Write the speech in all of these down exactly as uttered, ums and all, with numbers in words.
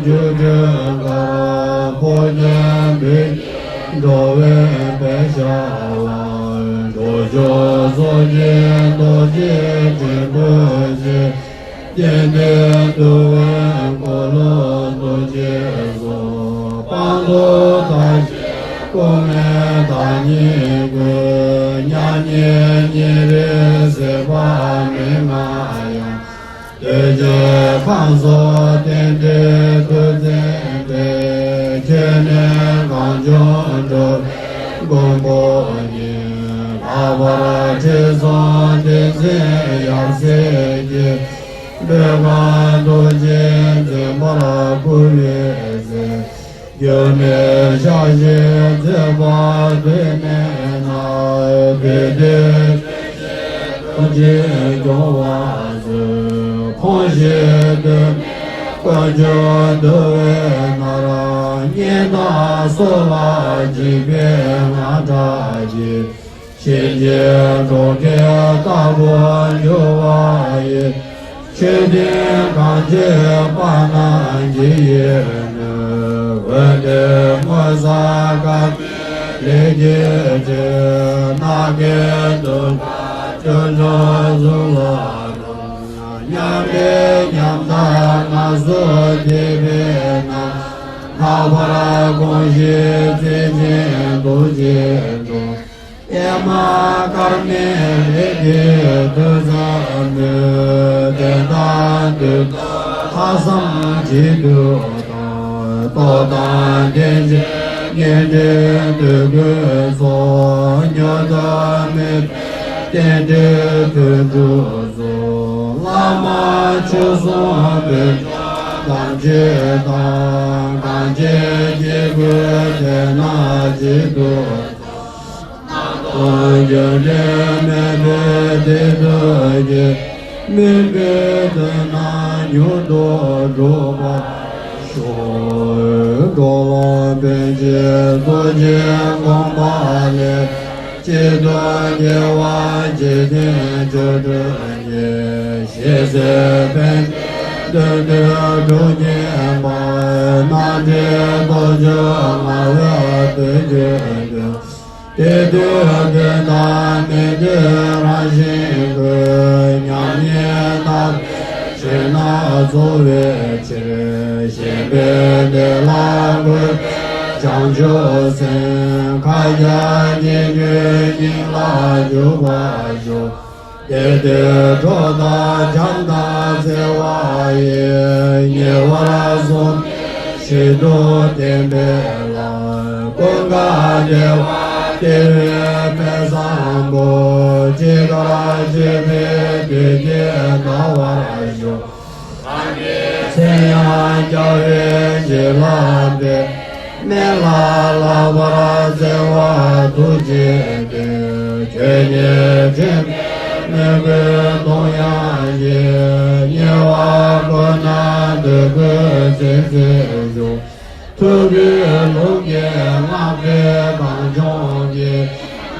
ཆོས་སྒྲོན་དཀར་ཕོ་ཉ་བུས། འགྲོ་བའི་དཔལ་ཤར་བ། འགྲོ་མཆོག་སོགས་ཀྱི་རྡོ་རྗེ་དྲིལ་བུ་ཆེ། སྐྱེ་འདས་འདུལ་བའི་འཁོར་ལོ་རྡོ་རྗེ་སོགས། སྤངས་རྟོགས་མཐའ་ཡས་སྐུ་ལྔའི་བདག་ཉིད་ཀུན། མཉམ་ཉིད་ཉེ་རིང་གཟིགས་པ་མི་མངའ་ཡང་། གདུལ་བྱའི་ཁམས་སུ་རྟེན་འབྲེལ་ཐུགས་བརྩེ་འདྲེས། ཁྱོད་ནི་གངས་ལྗོངས་འགྲོ་བའི་མགོན་པོ་ཉིད། ལྷག་པར་ཁྲི་སྲོང་ལྡེ་བཙན་ཡབ་སྲས་ཀྱི། སྤྲུལ་པ་རྡོ་རྗེ་འཛིན་པར་བསྐུལ་བའི་ཚེ། འགྱུར་མེད་ཞལ་བཞེས་མཛད་པ་དུས་མེད་ན། དེ་དུས་རྡོ་རྗེ་སྐྱོང་བར་མཛོད། ཕོངས་ཤིང་དུས་མེད་དཀོན་མཆོག་འདུལ་བའི་མནར། གཉེན་དང་སྲོག་ལ་འཇིགས་པའི་དངངས་སྐྲག་གིས། གཤིན་རྗེའི་གྲོགས་ཁྱེད་ལྟ་བུར་འགྱུར་བ་ཡི། ཆོས་ལྡན་གངས་ཅན་དཔལ་རྣམས་ཀྱི་ཡིད་ནི། འོད་ལྡན་སྔོ་བསངས་དཀར་མོའི་ལས་ཀྱི་སྤྲིན། ནམ་མཁའི་གདུགས་དཀར་ཅོལ་ཆུང་གཟུགས་ལ་གཏུགས། མཉམ་པའི་ཉམ་ཐག་ངལ་གསོ་རྒྱས་པའི་ནང་། ལྷག་པར་དགོངས་ཤིག་བརྩེ་ཆེན་རྡོ་རྗེ་འགྲོ། ཨེ་མ་སྐར་མའི་ལས་ཀྱི་དུས་མཚམས་ནས། དེ་དག་དུས་ཐ་བསམ་གྱི་དུས་དང་། རྟོགས་དང་ལྡན་ཕྱིར་ཉན་ཐོས་དུས་ཀུན་སོགས། མྱུར་དུ་མི་ཕམ་རྟེན་འབྲེལ་དོན་གྲུབ་སོགས། བླ་མ་མཆོག་གསུམ་དཔལ་འབྱོར་དམ་ཆོས་དང་། གངས་ཅན་སྐྱེ་དགུའི་དོན་རྣམས་གཅིག་ཏུ། སྣང་སྟོང་འགྱུ་འཕྲོད་མེད་པའི་བདེ་སྡུག་གི། སྨོན་པའི་དོན་རྣམས་མྱུར་དུ་འགྲུབ་པར་ཤོག། འགྲོ་ལ་ཕན་ཕྱིར་རྡོ་རྗེ་དགོངས་པ་ལས། གཅིག་ཏུ་རྒྱལ་བ་འཇིག་རྟེན་སྤྱི་སྒྲོན་གྱི། ཞེ་སའི་ཕན་བདེ་དོན་དུ་འགྲོ་ཉེན་པ། རྣམ་འདྲེན་རྡོ་རྗེ་ངག་དབང་དོན་བརྒྱུད་དོན། དེ་དུས་དེ་དག་མི་མཐུན་རང་བཞིན་ཀུན། མཉམ་ཉིད་དག་པའི་ཆོས་རྣམས་རྫོགས་པའི་ཕྱིར། ཞེན་པའི་བདེ་ལ་གུས་པས་བྱང་ཆུབ་སེམས། མཁའ་ཁྱབ་སྙན་བརྒྱུད་སྙིང་ལ་འཇུག་པར་ཤོག། དེ་དུས་གྲོགས་དང་བྱམས་དང་བརྩེ་བ་ཡིས། ཉེ་བར་བཟུང་ཞིང་དུ་བསྟན་པའི་ལམ། ཀུན་དགའ་བདེ་བ་སྟེར་བའི་དཔལ་བཟང་པོ། ཇི་ལྟར་སྤྱོད་པའི་དུས་ཀྱིས་འདའ་བར་ཤོག། མཚན་ཡང་སྐྱ་བོས་བྱིན་བརླབས་པའི། སྨན་བླ་ལྷག་པར་བརྩེ་བ་ཐུགས་རྗེ་སྟེ། ཁྱོད་ཉིད་དྲན་པས་མོས་གུས་དུང་དབྱངས་ཀྱིས། ཉེ་བར་བཀུག་ན་འདོད་དགུའི་ཚིག་རྩུབ་ཞི། ཐུབ་པའི་ལུང་གིས་བསྔགས་པའི་གངས་ལྗོངས་ཀྱི།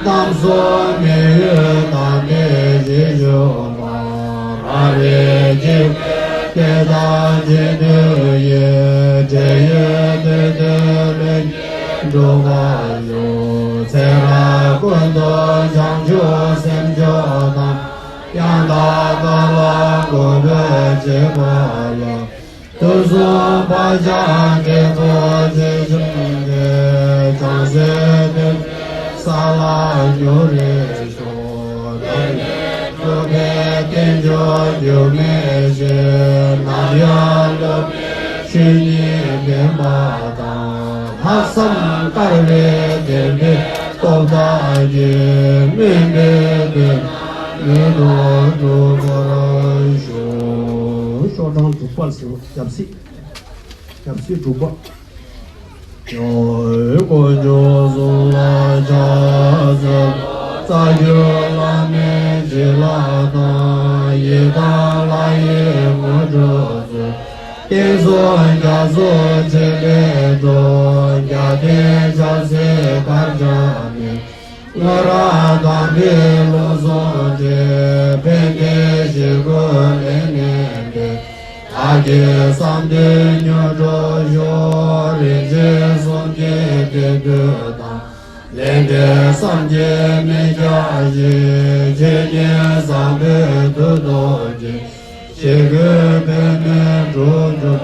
རྣམ་གསུམ་མི་གཡོ་དམ་པའི་རྗེས་འཇུག་པ། རང་རིགས་གཅིག་པུའི་བདེ་ཐབས་རྗེས་ཟློས་ཡིས། བགྲེས་ཡོལ་དུས་དེར་ལྷུན་གྱིས་འགྲུབ་པར་ཤོག། ཚེ་རབས་ཀུན་ཏུ་བྱང་ཆུབ་སེམས་མཆོག་དང་། ཡང་དག་བདག་ལ་གུས་པས་བྱེད་པ་ལ། དུས་གསུམ་བག་ཆགས་བགེགས་ཚོགས་ཆེ་ཆུང་འདས། བྱང་སེམས་ཐིམ་པས་ས་ལ་མྱུར་རེ་ཤོག། བདག་ཉིད་གྲུབ་པའི་རྟེན་མཆོག་འགྱུར་མེད་ཞིང་། ནམ་ཡང་ལོག་པའི་ཆོས་ཉིད་བདེན་པ་དང་། ལྷག་བསམ་དཀར་པོས་བདེན་པའི་སྟོབས་དག་གིས། སྨོན་པའི་དོན་རྣམས་མྱུར་དུ་འགྲུབ་པར་ཤོག། ཤོག་གྲངས་དྲུག་པ་ཟེར་བ་ཡབ་སྲས། ཡབ་སྲས་དྲུག་པ། དཀོན་མཆོག་གསུམ་ལ་ཕྱག་འཚལ་ལོ། རྩ་བརྒྱུད་བླ་མའི་བྱིན་རླབས་དང་། ཡི་དམ་ལྷ་ཡི་དངོས་གྲུབ་སྩོལ། བསྟན་སྲུང་རྒྱ་མཚོ་འཕྲིན་ལས་སྒྲོག། རྒྱལ་བསྟན་ཆབ་སྲིད་གར་འཆམ་མེད། དངོས་རབ་དམ་པའི་ལུགས་ཟུང་འབྲེལ། ཕན་བདེའི་གཞིས་ཁུག་ལེགས་གནས་འདིར། བདག་གི་བསམ་དོན་མྱུར་འགྲུབ་ཤོག་རིན་ཆེན་གསུང་གི་དེ་དུས་དང་། ལས་འབྲས་བསམ་གྱིས་མི་ཁྱབ་བཞེས། ཆོས་ཉིད་བཟང་པོའི་མཐུ་སྟོབས་ཀྱིས། ཞིང་ཁམས་ཕན་མེད་འགྲུབ་གྱུར་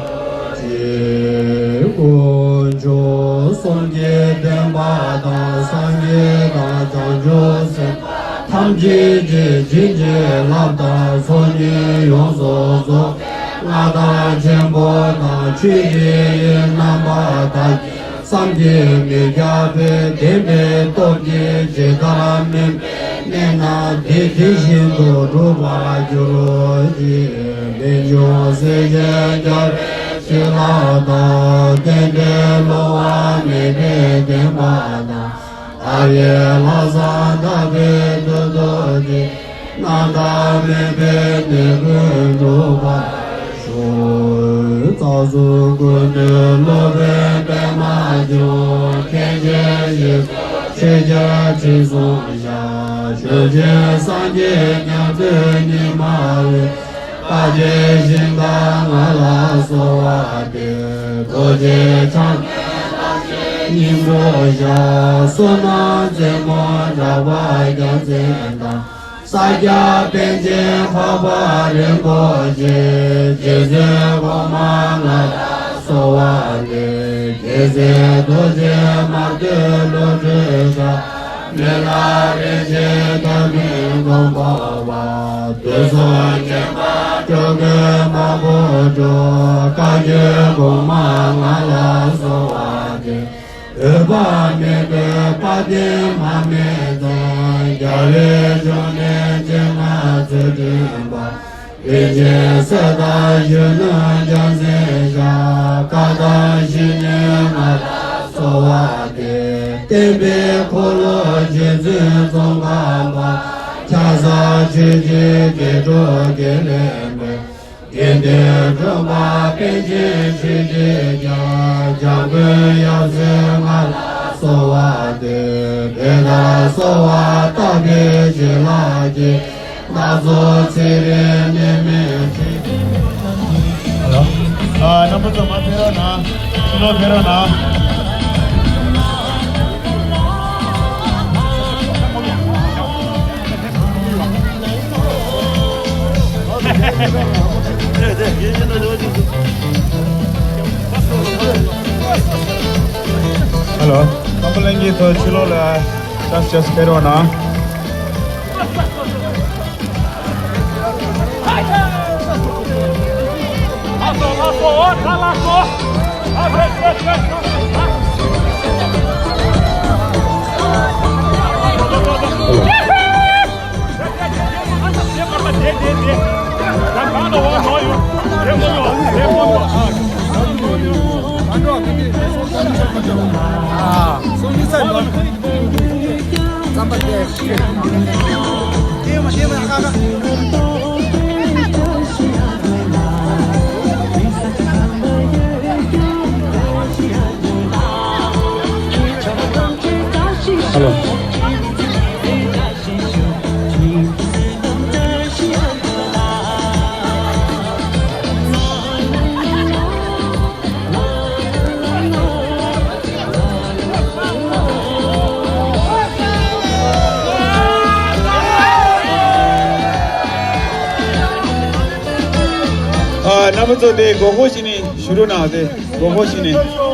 ཅིག་དཀོན་མཆོག་གསུམ་གྱི་བསྟན་པ་དང་། སངས་རྒྱས་དང་བྱང་ཆུབ་སེམས་དཔའ་ཐམས་ཅད་ཀྱི་བྱིན་གྱིས་བརླབས་དང་ཚོགས་གཉིས་ཡོངས་སུ་རྫོགས་པའི་མངའ་བདག་ཆེན་པོ་དང་། ཆོས་ཀྱི་དབྱིངས་རྣམ་པ་དག་གི་བསམ་གྱིས་མི་ཁྱབ་པའི་བདེན་པའི་སྟོབས་ཀྱིས། ཇི་ལྟར་སྨོན་པའི་གནས་རྣམས་དེ་དེ་བཞིན་དུ་འགྲུབ་པར་གྱུར་ཅིག་རྦད་བྱུང་སྲས་ཆེན་རྒྱལ་བའི་བྱིན་རླབས་དང་། བསྟན་པའི་གློ་བ་མེད་པའི་བསྟན་པ་དང་། བདག་གི་ལྷག་བསམ་དག་པའི་མཐུ་སྟོབས་ཀྱིས། རྣམ་དག་སྨོན་པའི་གནས་ཀུན་འགྲུབ་པར་ཤོག་རྩ་གསུམ་སྐུ་མདུན་སློབ་དཔོན་པདྨ་འབྱུང་། མཁན་ཆེན་ཞིག་ཆོས་རྒྱལ་ཁྲི་སྲོང་ཤར། ཞབས་ཆེན་སངས་རྒྱས་མྱང་སྟོན་ཉི་མ་འོད། དཔལ་ལྡན་ཞིང་དང་ང་ལ་གསོལ་བ་འདེབས། རྡོ་རྗེ་འཆང་ཆེན་རླབས་ཆེན་སྙིང་པོར་ཤར། བསོད་ནམས་རྩེ་མོ་གྲགས་པ་རྒྱལ་མཚན་དང་། ས་སྐྱ་པཎ་ཆེན་འཕགས་པ་རིན་པོ་ཆེ། རྗེ་བཙུན་གོང་མ་ལྔ་ལ་གསོལ་བ་འདེབས། རྒྱལ་སྲས་རྡོ་རྗེ་དམར་པོའི་བློ་གྲོས་ཤར། མི་ལ་རིན་ཆེན་ཐ་མལ་མགོན་པོ་བ། དུག་གསུམ་རྐྱེན་པ་སྐྱོ་ཤས་མང་པོ་སྒྲོལ། བཀའ་བརྒྱུད་གོང་མ་ལྔ་ལ་གསོལ་བ་འདེབས། འོད་དཔག་མེད་པའི་དཔལ་ལྡན་མར་མེ་མཛད། རྒྱལ་བའི་འབྱུང་གནས་སྤྱན་སྔར་ཚུལ་ཁྲིམས་པ། རིན་ཆེན་གསེར་དང་གཞོན་ནུ་རྒྱལ་མཚན་ཤར། བཀའ་དང་བཞེད་སྙན་ལྔ་ལ་གསོལ་བ་འདེབས། བསྟན་པའི་འཁོར་ལོ་རྗེ་བཙུན་ཙོང་ཁ་པ། ཕྱག་འཚལ་ཆོས་ཀྱི་དགེ་ཕྲུག་དགེ་ལེགས་འབུལ། དགེ་འདུན་སྒྲོལ་མ་པཎ་ཆེན་ཆོས་ཀྱི་རྒྱལ། འཇམ་མགོན་ཡབ་སྲས་ལྔ་ལ་གསོལ་བ་འདེབས། དེ་ལྟར་གསོལ་བ་བཏབ་པའི་བྱིན་རླབས་ཀྱིས། བདག་སོགས་ཚེ་རིང་ནད་མེད་ཚེ་ཨ་རྣམ་པ་ཚོ་མར་ཕེབས་རོགས་གནང་། ཕྱི་ལོགས་ཕེབས་རོགས་གནང་། ཧེ་ལོ། ཁམས་པ་གླིང་གི་ཐོག་ཕྱི་ལོགས་ལ་ཅག་ཅག་ཕེབས་རོགས་གནང་། ཧེ་ལོ། ཨ། རྣམ་པ་ཚོ་དེ་མགོ་སྐོར་བྱས་ནས་བཞུགས་རོགས་གནང་། དེ་མགོ་སྐོར་བྱས་ནས།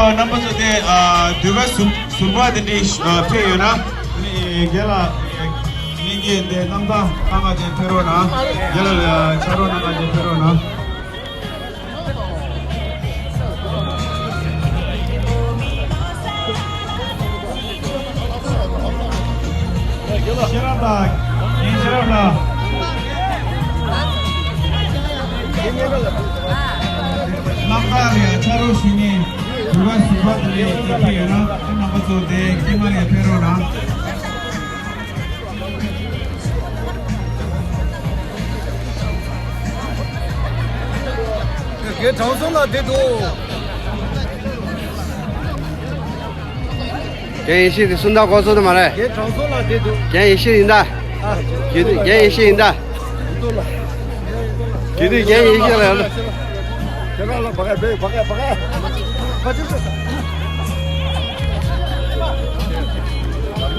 རྣམ་པ་ཚོ་དེ་ཨ་ཟློས་གར་ཟུར་ཟུར་པ་དེ་འདྲའི་ཨ་ཕེབས་ཡོད་ན་ཨ་ནི་རྒན་ལགས་ཨ་ལྷན་རྒྱས་དེ་རྣམ་ཐར་གནང་ག་དེ་ཕེབས་རོགས་གནང་། རྒན་ལགས་ལ་ཕྱག་རོགས་གནང་ག་དེ་ཕེབས་རོགས་གནང་། ཤེས་རབ་ལགས། རྒན་ཤེས་རབ་ལགས། རྣམ་ཐར་ལ་ཕྱག་རོགས་ཞུ་མཁན་ཟློས་གར་ཟུར་པ་དེ་འདྲ་ཅིག་ཕེབས་ཡོད་ན་རྣམ་པ་ཚོ་དེ་རྐྱེན་ངན་ལ་ཕེབས་རོགས་གནང་། རྒན་དྲང་སྲོང་ལགས་བསྡད་འདུག་རྒན་ཡེ་ཤེས་ཀྱི་སུམ་རྟགས་སྐོར་ཚོགས་དུ་མ་རེད། རྒན་དྲང་སྲོང་ལགས་བསྡད་འདུག་རྒན་ཡེ་ཤེས་ཡིན་ད། ཨ། རྒྱུད་སྟོད་རྒན་ཡེ་ཤེས་ཡིན་ད། རྒྱུད་སྟོད་རྒན་ཡེ་ཤེས་ལ་ཡོད་ད། ལགས་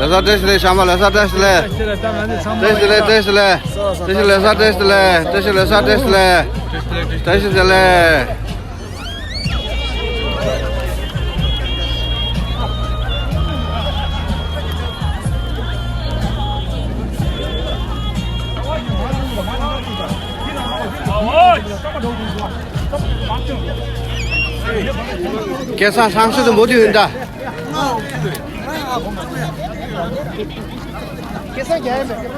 སོ། བཀྲ་ཤིས་བདེ་ལེགས། བྱམས་པ་ལགས་སོ། བཀྲ་ཤིས་བདེ་ལེགས། བཀྲ་ཤིས་བདེ་ལེགས། བཀྲ་ཤིས་བདེ་ལེགས། བཀྲ་ཤིས་བདེ་ལེགས། བཀྲ་ཤིས་ལགས་སོ། བཀྲ་ཤིས་བདེ་ལེགས། བཀྲ་ཤིས་བདེ་ལེགས། བཀྲ་ཤིས་ལགས་སོ། བཀྲ་ཤིས་བདེ་ལེགས། བཀྲ་ཤིས་བདེ་ལེགས། སྐལ་བཟང་སང་སོད་དུ་མུ་མཐུད་ཡིན་ད། སྐལ་བཟང་ལགས།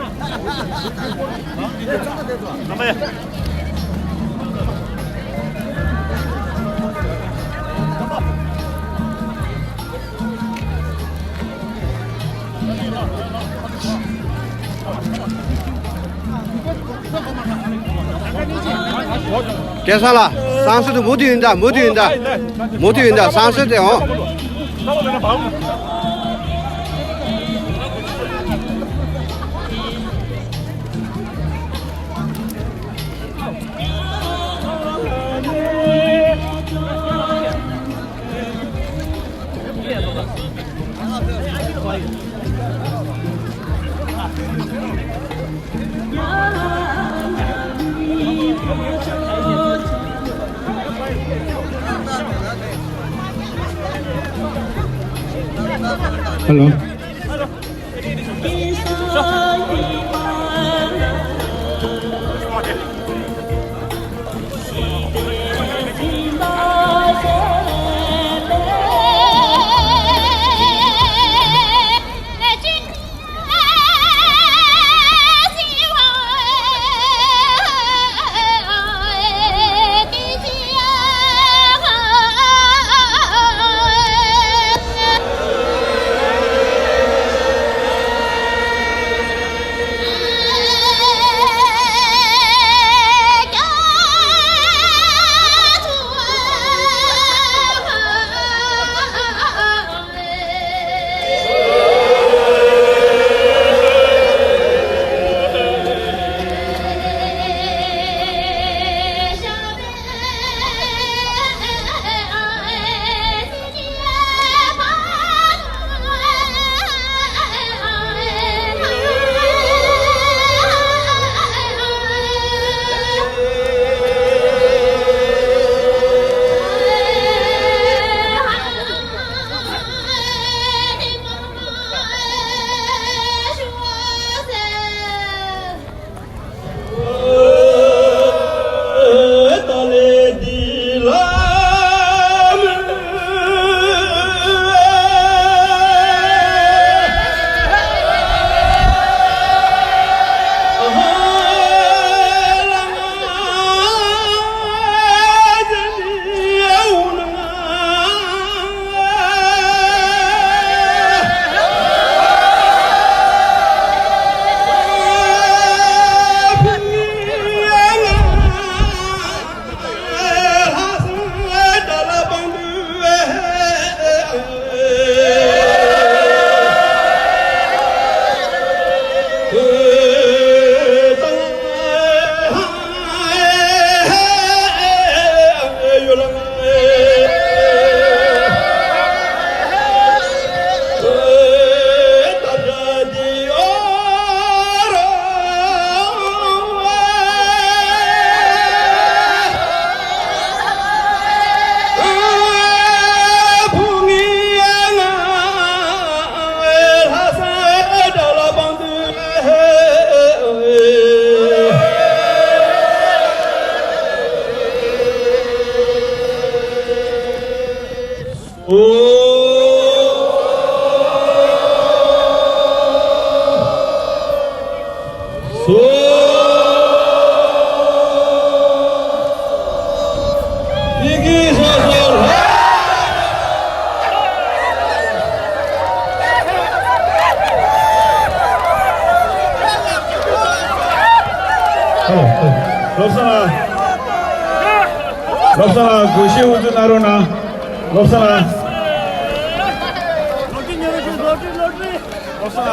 སང་སོད་དུ་མུ་མཐུད་ཡིན་ད། མུ་མཐུད་ཡིན་ད། མུ་མཐུད་ཡིན་ད། སང་སོད་དེ་འོང་། Hello. ཡི་གེ་སོ་སོར་ཧ། ལོ་བསང་ལ། ལོ་བསང་ལ། དགོངས་བཞེས་དབུ་འཛུགས་གནང་རོགས་གནང་། ལོ་བསང་ལ། ལོ་བསང་ལ།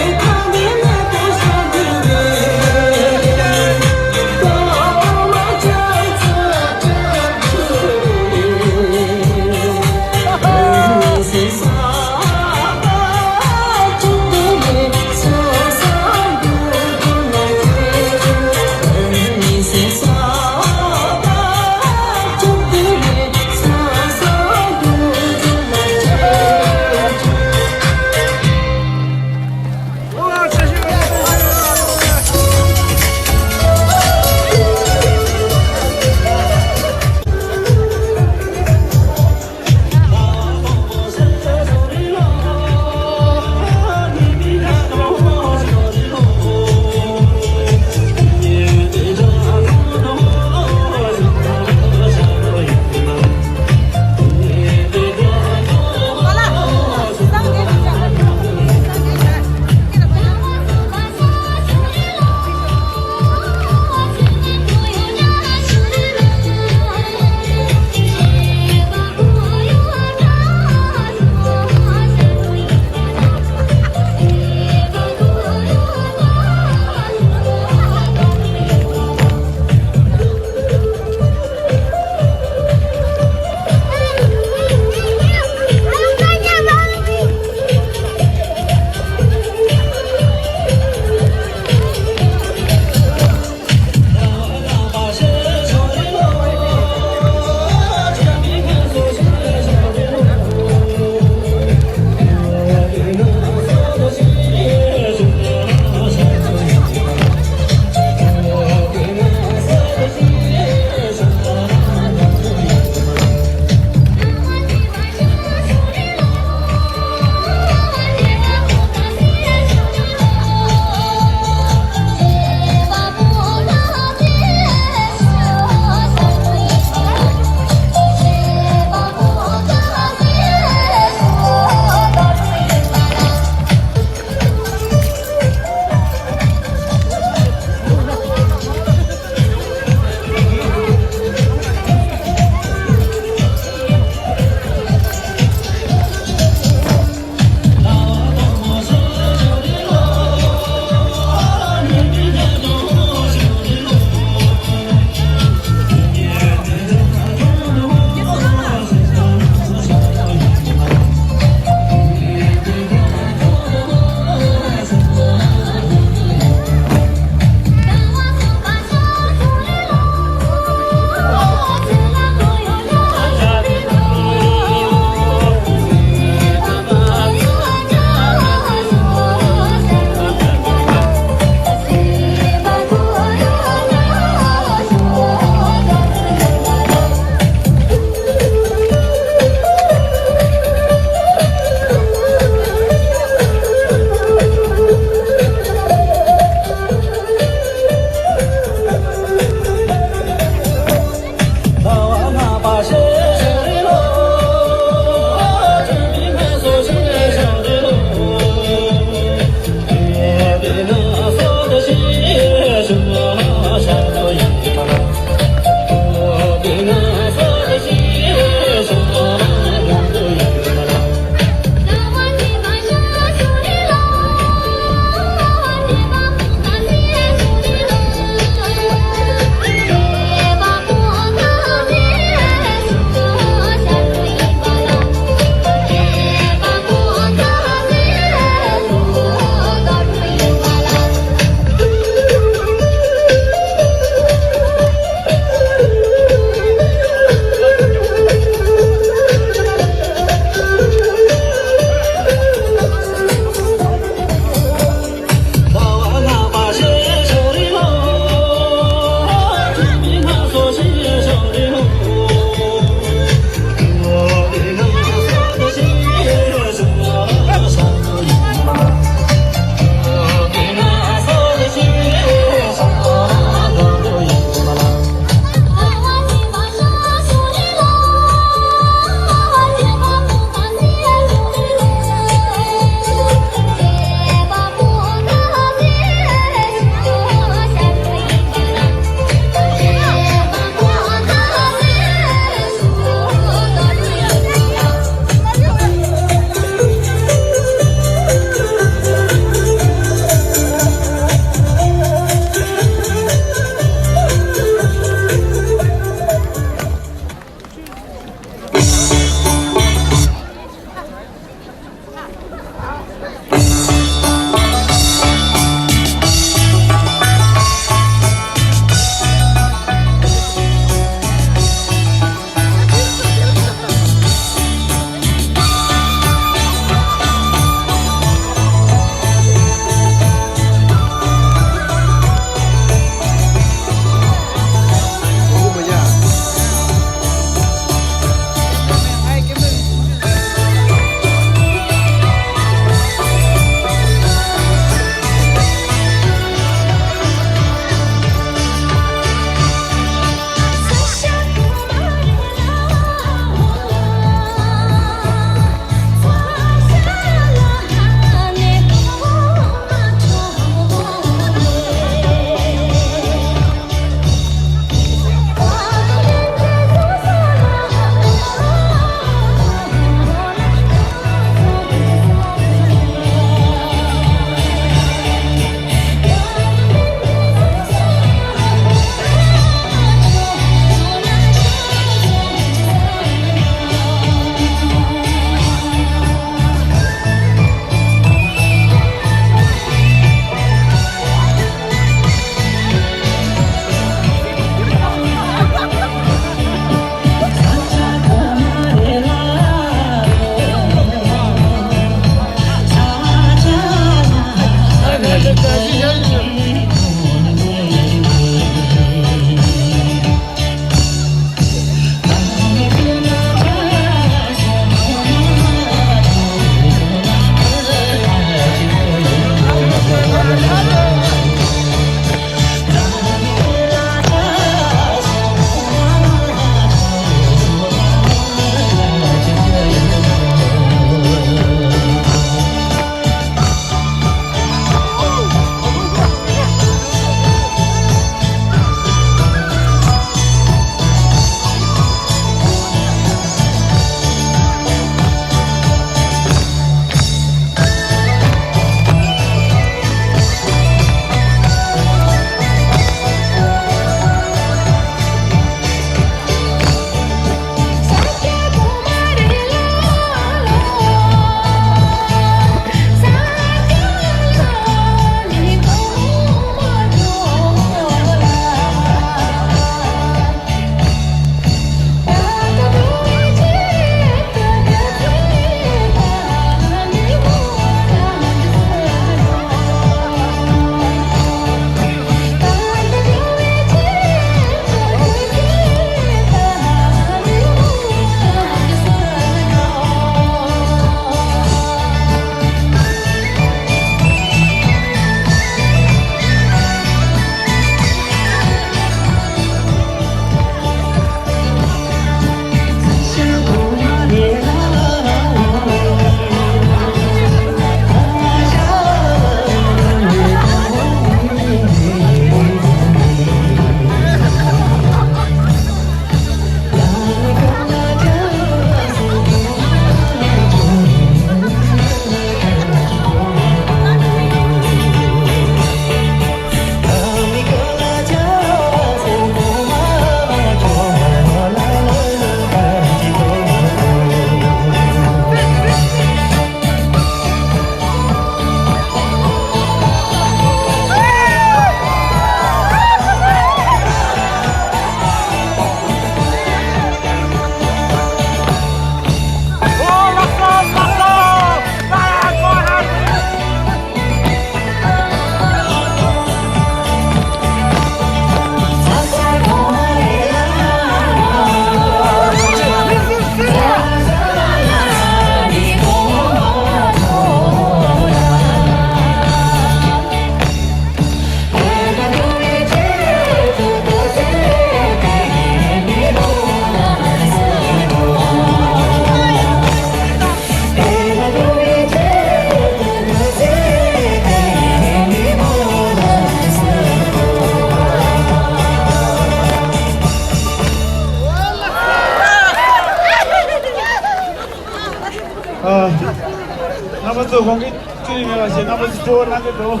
རྣམ་པ་ཚོ་དགོངས་འགལ་ཅི་ཡང་མེད་པ་བྱས། རྣམ་པ་ཚོ་སྤྲོ་བོ་གནང་གི་འདུག་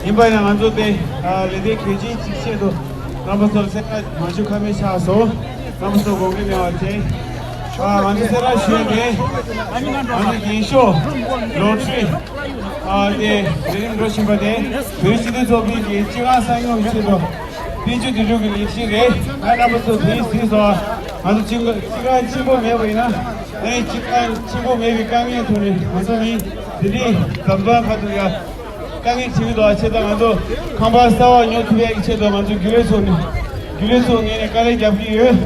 ཡིན་པ་ཡིན་ན་ང་ཚོ་དེ་ལས་དེ་གལ་ཆེན་ཅིག་བཤད་དོ། རྣམ་པ་ཚོར་སེམས་ཁ་མང་ཤོས་ཁ་མེད་ཆགས་སོང་། རྣམ་པ་ཚོ་དགོངས་འགལ་མེད་པ་བྱས། ཨ། ང་ཚོ་གསལ་བསྒྲགས་ཞུ་ཡས་དེ། ང་ཚོ་རྒྱན་ཤོག་ལོ་ཊ་རི། ཨ། དེ་རིམ་འགྲོ་བཞིན་པ་དེ། བོད་སྤྱི་མཐུན་ཚོགས་པའི་གི་སྤྱི་ཁང་གསར་རྙིང་གི་ཆེད་དུ། དཔལ་འབྱོར་བསྡུ་རུབ་ཀྱི་ལས་གཞི་རེད། ང་རྣམ་པ་ཚོ་དེ་གཟིགས་སོང་། ང་ཚོ་སྤྱི་ཁང་ཆེན་པོ་མེད་པ་ཡིན་ན། ཨ་ནི་སྤྱི་ཁང་ཆེན་པོ་མེད་པའི་དཀའ་ངལ་ཐོག་ནས་ང་ཚོ་ནི་ལྡི་ལི་འཛམ་ཐང་ཁ་ཐུག་ཡ། དཀའ་ངལ་འཕྲད་ཀྱི་འདུག་ཆེད་དུ་ང་ཚོ་ཁང་པ་གསར་པ་ཉོ་ཐུབ་ཡག་གི་ཆེད་དུ་ང་ཚོ་རྒྱུན་ལས་ཚོ་ནས་རྒྱུན་ལས་ཚོ་ངོས་ནས་དཀའ་ལས་རྒྱབ་ཀྱི་ཡོད།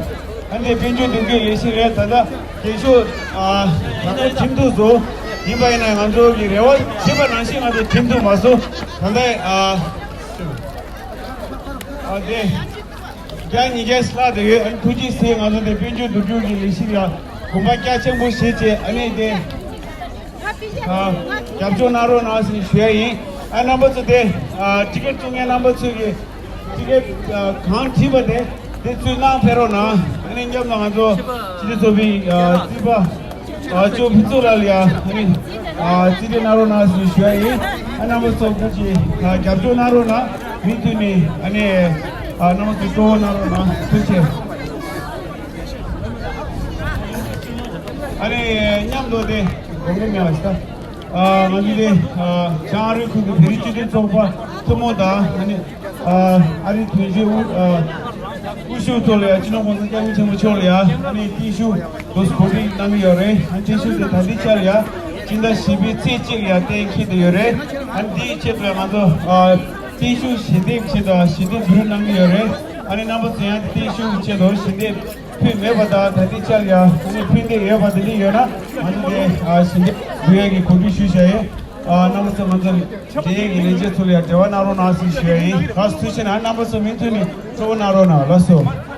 ཨ་ནི་དཔལ་འབྱོར་བསྡུ་རུབ་ཀྱི་ལས་གཞི་རེད། ད་ལྟ་རྒྱན་ཤོག་ཨ། ད་ལྟ་ཁྲིམས་གཏུག་བཟོ་ཡིན་པ་ཡིན་ན། ང་ཚོ་གི་རེ་བ་བྱས་པ་ནང་བཞིན་ང་ཚོ་ཁྲིམས་གཏུག་མ་བཟོ། ད་ལྟ་ཨ། ཨ། དེ་བརྒྱ་ཉིས་བརྒྱ་ལྷག་དེ་ཡོད། ཨ་ནི་ཐུགས་རྗེ་གཟིགས། ང་ཚོ་དེ་དཔལ་འབྱོར་བསྡུ་རུབ་ཀྱི་ལས་གཞི་ལ་དགོངས་པ་རྒྱ་ཆེན་པོ་བཞེས་བྱས། ཨ་ནི་དེ། ཨ། རྒྱབ་སྐྱོར་གནང་རོགས་གནང་ཟེར་ཞུ་ཡ་ཡིན། ཨ། རྣམ་པ་ཚོ་དེ། ཨ། ཊི་ཀེ་ཊི་བཙུགས་མཁན་རྣམ་པ་ཚོས་ཀྱི་ཊི་ཀེ་ཊི་ཨ། གང་བྲིས་པ་དེ་དེ་ཚུར་གནང་ཕེབས་རོགས་གནང་། ཨ་ནི་མཉམ་དུ་ང་ཚོ་སྤྱི་མཐུན་ཚོགས་པའི་ཨ། རྩིས་པ་ཨ། ཅོ་ཕུན་ཚོགས་ལགས་ལ་ཡ། ཨ་ནི་ཨ། རྩིས་སྤྲོད་གནང་རོགས་གནང་ཟེར་ཞུ་ཡ་ཡིན། ཨ། རྣམ་པ་ཚོ་ཐུགས་རྗེ་ཆེ། ཨ། རྒྱབ་སྐྱོར་གནང་རོགས་གནང་། མུ་མཐུད་ནས་ཨ་ནི་ཨ། རྣམ་པ་ཚོ་སྤྲོ་བོ་གནང་རོགས་གནང་། ཐུགས་རྗེ་ཆེ། ཨ་ནི་མཉམ་དུ་དེ་དགོངས་པ་མེད་པ་ཞིག་ད། ཨ། ང་ཚོ་དེ། ཨ། བྱང་ཨ་རིའི་ཁུལ་གྱི་བོད་རིགས་སྤྱི་མཐུན་ཚོགས་པ་ཐུན་མོང་དང་། ཨ་ནི་ཨ། ཨ་རིའི་དོན་གཅོད་དབུ། ཨ། དབུ་བཞུགས་ཐོག་ལ་ཡ། སྤྱི་ནོར་༸གོང་ས་༸སྐྱབས་མགོན་ཆེན་པོ་མཆོག་ལ་ཡ། ཨ་ནི་བརྟན་བཞུགས་དུ་གོ་སྒྲིག་གནང་གི་ཡོད་རེད། ཨ། བརྟན་བཞུགས་དེ་ད་ལྟའི་ཆར་ཡ་སྤྱི་ཟླ་བཞི་པའི་ཚེས་གཅིག་ལ་ཡ་གཏན་འཁེལ་བསྡད་ཡོད་རེད། ཨ་ནི་དེའི་ཆེད་དུ་ང་ཚོ། ཨ། བརྟན་བཞུགས་ཞལ་འདེབས་ཆེད་དུ་ཞལ་འདེབས་བསྡུ་རུབ་གནང་གི་ཡོད་རེད། ཨ་ནི་རྣམ་པ་ཚོ་ཡང་བརྟན་བཞུགས་ཆེད་དུ་ཞལ་འདེབས་ཕུལ་མེད་པ་དང་། ད་ལྟའི་ཆར་ཡང་ཨ་ནི་ཕུལ་འདོད་ཡོད་པ་དེ་འདྲ་ཡོད་ན། ང་ཚོ་དེ། ཨ། ཞལ་འདེབས་འབུལ་ཡག་གི་གོ་སྒྲིག་ཞུས་བཞག་ཡོད། ཨ། རྣམ་པ་ཚོ་ང་ཚོ་འབྲེལ་ཡོད་ཀྱི་ལས་བྱེད་ཚོ་ལ་ཡང་འབྲེལ་བ་གནང་རོགས་གནང་ཟེར་ཞུ་ཡ་ཡིན། ལགས་སོ། ཐུགས་རྗེ་གནང་། རྣམ་པ་ཚོ་མུ་མཐུད་ནས་སྤྲོ་བོ་གནང་རོགས་གནང་། ལགས་སོ།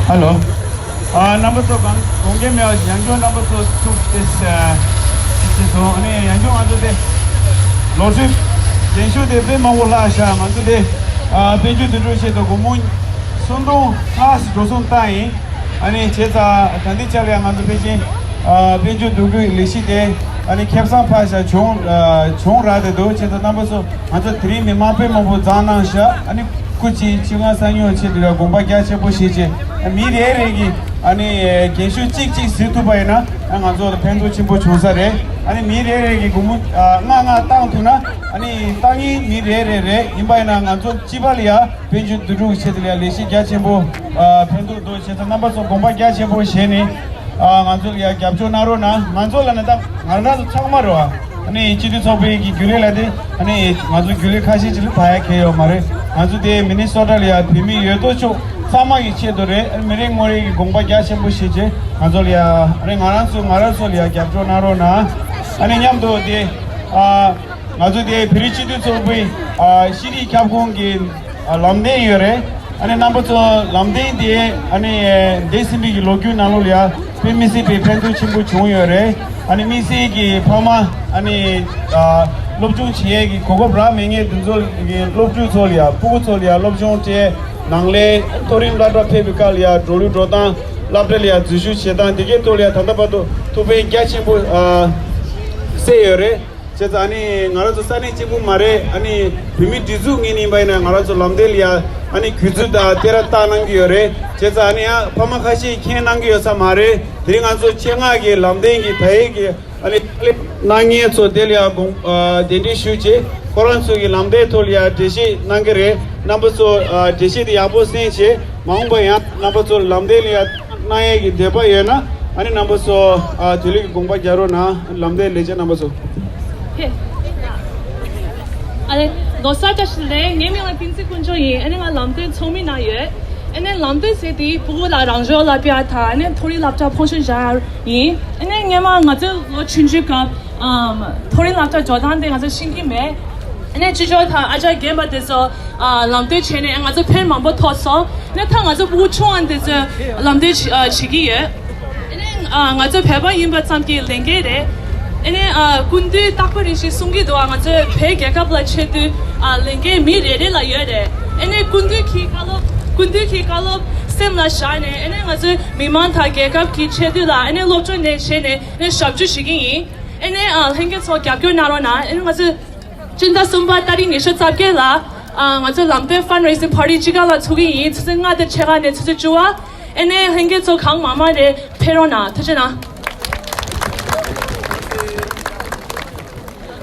ཧེ་ལོ། ཨ། རྣམ་པ་ཚོ་གང་དགོངས་འགལ་མེད་པ་ཞིག་ཡང་བསྐྱར་རྣམ་པ་ཚོ་ཐུགས་རྗེ་ཆེ། ཨ་ནི་ཡང་བསྐྱར་ང་ཚོ་དེ་ལོ་རྒྱུས་ རྒན་ཤོས་དེ་དཔེ་མང་པོ་བརླག་ཤག་ང་ཚོ་དེ་ཨ་དཔལ་འབྱོར་བསྡུ་རུབ་ཆེད་དུ་སྒོར་མོ་སུམ་སྟོང་ལྷག་ཙམ་འགྲོ་སོང་བཏང་ཡིན། ཨ་ནི་བྱས་ཙང་ད་ལྟའི་ཆ་ལ་ཡང་ང་ཚོ་ཕལ་ཆེར་ཨ་དཔལ་འབྱོར་བསྡུ་རུབ་ལས་གཞི་དེ་ཨ་ནི་ཁེ་བཟང་ཕར་བཞག་གྱོང་ཨ་གྱོང་རག་བསྡད་འདུག་བྱས་ཙང་རྣམ་པ་ཚོ་ང་ཚོ་དེ་རིང་མི་མང་དཔེ་མང་པོ་འཛོམས་གནང་ཤག་ཨ་ནི་སྐུ་མཁྱེན་ཆོས་ཁང་གསར་རྙིང་ཆེད་དུ་ཡང་དགོངས་པ་རྒྱ་ཆེན་པོ་བཞེས་བྱས། མི་རེ་རེ་གིས་ཨ་ནི་རྒན་ཤོས་གཅིག་གཅིག་གཟིགས་ཐུབ་པ་ཡིན་ན་ང་ཚོ་ལ་ཕན་ཐོགས་ཆེན་པོ་བྱུང་ས་རེད། ཨ་ནི་མི་རེ་རེ་གིས་སྒོར་མོ་ཨ་ལྔ་ལྔ་བཏང་ཐུབ་ན་ཨ་ནི་བཏང་ཡིན་མི་རེ་རེ་རེད། ཡིན་པ་ཡིན་ན་ང་ཚོ་སྤྱི་པ་ལ་ཡ་དཔལ་འབྱོར་བསྡུ་རུབ་ཆེད་དུ་ལ་ཡ་ལས་གཞི་རྒྱ་ཆེན་པོ་ཨ་ཕན་ཐོགས་འདུག་བྱས་ཙང་རྣམ་པ་ཚོ་དགོངས་པ་རྒྱ་ཆེན་པོ་བཞེས་ནས་ཨ་ང་ཚོ་ལ་ཡ་རྒྱབ་སྐྱོར་གནང་རོགས་གནང་། ང་ཚོ་ལ་ན་ད་ང་རང་ཚོ་ཚང་མ་རེད་བ། ཨ་ནི་སྤྱི་འཐུས་ཚོགས་པའི་གི་རྒྱུན་ལས་ལ་དེ་ཨ་ནི་ང་ཚོ་རྒྱུན་ལས་ཁ་ཤས་ཅིག་ལ་ཕར་ཡ་ཁེལ་ཡོད་མ་རེད། ང་ཚོ་དེ་མི་ནི་སོ་ཊ་ལ་ཡ་བོད་མི་ཡོད་དོ་ཅོག་ཚང་མ་གི་ཆེད་དུ་རེད། ཨ་ནི་མི་རེ་ངོ་རེ་གི་དགོངས་པ་རྒྱ་ཆེན་པོ་བཞེས་བྱས་ང་ཚོ་ལ་ཡ་ཨ་ནི་ང་རང་ཚོ་ང་རང་ཚོ་ལ་ཡ་རྒྱབ་སྐྱོར་གནང་རོགས་གནང་། ཨ་ནི་མཉམ་དུ་དེ་ཨ་ང་ཚོ་དེ་བོད་རིགས་སྤྱི་འཐུས་ཚོགས་པའི་ཨ་ཤེས་རིག་ཁྱབ་ཁོངས་ཀྱི་ཨ་ལམ་སྟོན་ཡོད་རེད། ཨ་ནི་རྣམ་པ་ཚོ་ལམ་སྟོན་དེ་ཨ་ནི་འདས་ཟིན་པའི་གི་ལོ་རྒྱུས་ནང་ལོགས་ལ་ཡ་དཔེ་མི་སྲིད་པའི་ཕན་ཐོགས་ཆེན་པོ་བྱུང་ཡོད་རེད། ཨ་ནི་དམིགས་བསལ་གྱི་ཕ་མ་ཨ་ནི་ཨ་སློབ་སྦྱོང་བྱེད་ཡས་ཀྱི་གོ་སྐབས་རག་མེད་མཁན་དེ་ཚོ་གི་སློབ་ཕྲུག་ཚོ་ལ་ཡ་ཕྲུ་གུ་ཚོ་ལ་ཡ་སློབ་སྦྱོང་སྤྲད། ནང་ལས་མཐོ་རིམ་སློབ་གྲྭ་ཕེབས་པའི་སྐབས་ལ་ཡ་འགྲོ་ལུགས་འགྲོ་སྟངས་སློབ་གྲྭ་ལ་ཡ་འཛུལ་ཞུགས་བྱེད་སྟངས་དེ་གའི་ཐོག་ལ་ཡ་ད་ལྟ་བར་དུ་ཐུགས་ཕན་རྒྱ་ཆེན་པོ་ཨ་གསོས་ཡོད་རེད། བྱས་ཙང་ཨ་ནི་ང་རང་ཚོ་ས་གནས་གཅིག་པུ་མ་རེད། ཨ་ནི་བོད་མི་སྒྲིག་འཛུགས་ངོས་ནས་ཡིན་པ་ཡིན་ན་ང་རང་ཚོ་ལམ་སྟོན་ལ་ཡ་ཨ་ནི་གུས་བརྩི་དང་བསྟོད་ར་བཏང་གནང་གི་ཡོད་རེད། བྱས་ཙང་ཨ་ནི་ཡང་ཕ་མ་ཁ་ཤས་མཁྱེན་གནང་གི་ཡོད་ས་མ་རེད། དེ་རིང་ང་ཚོ་ཆེད་མངགས་ཀྱི་ལམ་སྟོན་གྱི་ད་ཡིག་གི་ཨ་ནི་ལེབ་གནང་མཁན་ཚོ་དེ་ལ་ཡང་དགོངས་ཨ་གདན་འདྲེན་ཞུས་བྱས་ཁོ་རང་ཚོ་གི་ལམ་སྟོན་ཐོག་ལ་ཡང་འགྲེལ་བཤད་གནང་གི་རེད། རྣམ་པ་ཚོ་ཨ་འགྲེལ་བཤད་དེ་ཡག་པོ་གསན་བྱས་མ་འོངས་པ་ཡང་རྣམ་པ་ཚོ་ལམ་སྟོན་ལ་ཡང་གནང་ཡས་ཀྱི་འདོད་པ་ཡོད་ན་ཨ་ནི་རྣམ་པ་ཚོ་ཨ་དུས་ལུགས་ཀྱི་དགོངས་པ་རྒྱག་རོགས་གནང་། ལམ་སྟོན་ལས་བྱེད་རྣམ་པ་ཚོ། ཨ་ནི་ལོ་གསར་བཀྲ་ཤིས་བདེ་ལེགས། ངའི་མིང་ལ་བསྟན་འཛིན་དཀོན་མཆོག་ཡིན། ཨ་ནི་ང་ལམ་སྟོན་ཚོགས་མི་ནང་ཡོད། ཨ་ནི་ལམ་སྟོན་ཟེར་དེ་ཕྲུ་གུ་ལ་རང་སྦྱོང་བསླབ་ཡ་དང་ཨ་ནི་མཐོ་རིམ་སློབ་གྲྭ་ཕོག་ཞིང་བཞག་ཡ་ཡིན། ཨ་ནི་སྔོན་མ་ང་ཚོ་ལོ་ཆུང་ཆུང་སྐབས་ཨམ་མཐོ་རིམ་སློབ་གྲྭ་འགྲོ་སྟངས་དེ་ང་ཚོ་ཤེས་ཀྱི་མེད། ཨ་ནི་ཅི་ཅོ་དང་ཨ་ཅག་རྒན་པ་དེ་ཚོ་ཨ་ལམ་སྟོན་བྱས་ནས་ང་ཚོ་ཕན་མང་པོ་ཐོགས་སོང་། ཨ་ནི་ད་ང་ཚོ་ཕྲུ་གུ་ཆུང་བ་དེ་ཚོ་ལམ་སྟོན་བྱེད་ཨ་བྱེད་ཀྱི་ཡོད། ཨ་ནི་ཨ་ང་ཚོ་བོད་པ་ཡིན་པ་ཙམ་གྱི་ལས་འགན་རེད། ཨ་ནི་ཨ་སྐུ་མདུན་རྟག་པར་རེ་ཞིག་གསུང་གི་འདུག་ང་ཚོ་བོད་རྒྱལ་ཁབ་ལ་ཆེ་དུས་ཨ་ལས་འགན་མི་རེ་རེ་ལ་ཡོད་རེད། ཨ་ནི་སྐུ་མདུན་གྱི་བཀའ་སློབ་སྐུ་མདུན་གྱི་བཀའ་སློབ་སེམས་ལ་བཞག་ནས་ཨ་ནི་ང་ཚོའི་མི་མང་དང་རྒྱལ་ཁབ་ཀྱི་ཆེ་དུས་ལ་ཨ་ནི་སློབ་སྦྱོང་ནས་བྱས་ནས་ཨ་ནི་ཞབས་ཞུ་བྱེད་ཀྱི་ཡིན། ཨ་ནི་ཨ་ལྷན་རྒྱས་ཚོ་རྒྱབ་སྐྱོར་གནང་རོགས་གནང་། ཨ་ནི་ང་ཚོ་སྤྱི་ཟླ་གསུམ་པ་ཏ་རིག་ཉི་ཤུ་རྩ་བརྒྱད་ལ་ཨ་ང་ཚོ་ལམ་སྟོན་fundraising party་གཅིག་ཁ་ལ་ཚུགས་ཀྱི་ཡིན། ཆུ་ཚོད་ལྔ་དང་ཕྱེད་ཀ་ནས་ཆུ་ཚོད་བཅུ་པ། ཨ་ནི་ལྷན་རྒྱས་ཚོ་གང་མང་མང་རེ་ཕེབས་རོགས་གནང་། ཐུགས་རྗེ་གནང་།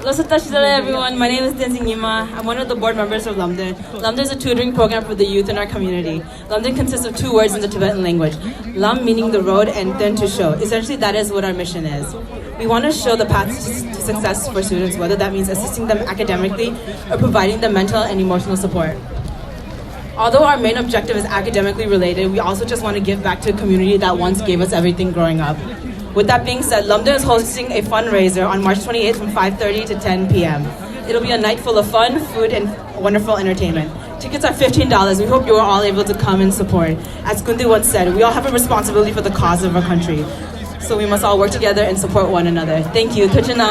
Hello, Satashi Zala, everyone. My name is Tenzin Nyima. I'm one of the board members of Lamde. Lamde is a tutoring program for the youth in our community. Lamde consists of two words in the Tibetan language, Lam meaning the road and Den to show. Essentially, that is what our mission is. We want to show the path to, to success for students, whether that means assisting them academically or providing them mental and emotional support. Although our main objective is academically related, we also just want to give back to a community that once gave us everything growing up. With that being said, Lamde is hosting a fundraiser on March twenty-eighth from five thirty to ten p m. It'll be a night full of fun, food, and wonderful entertainment. Tickets are fifteen dollars. We hope you are all able to come and support. As Kundi once said, we all have a responsibility for the cause of our country. So we must all work together and support one another. Thank you. Tuchina.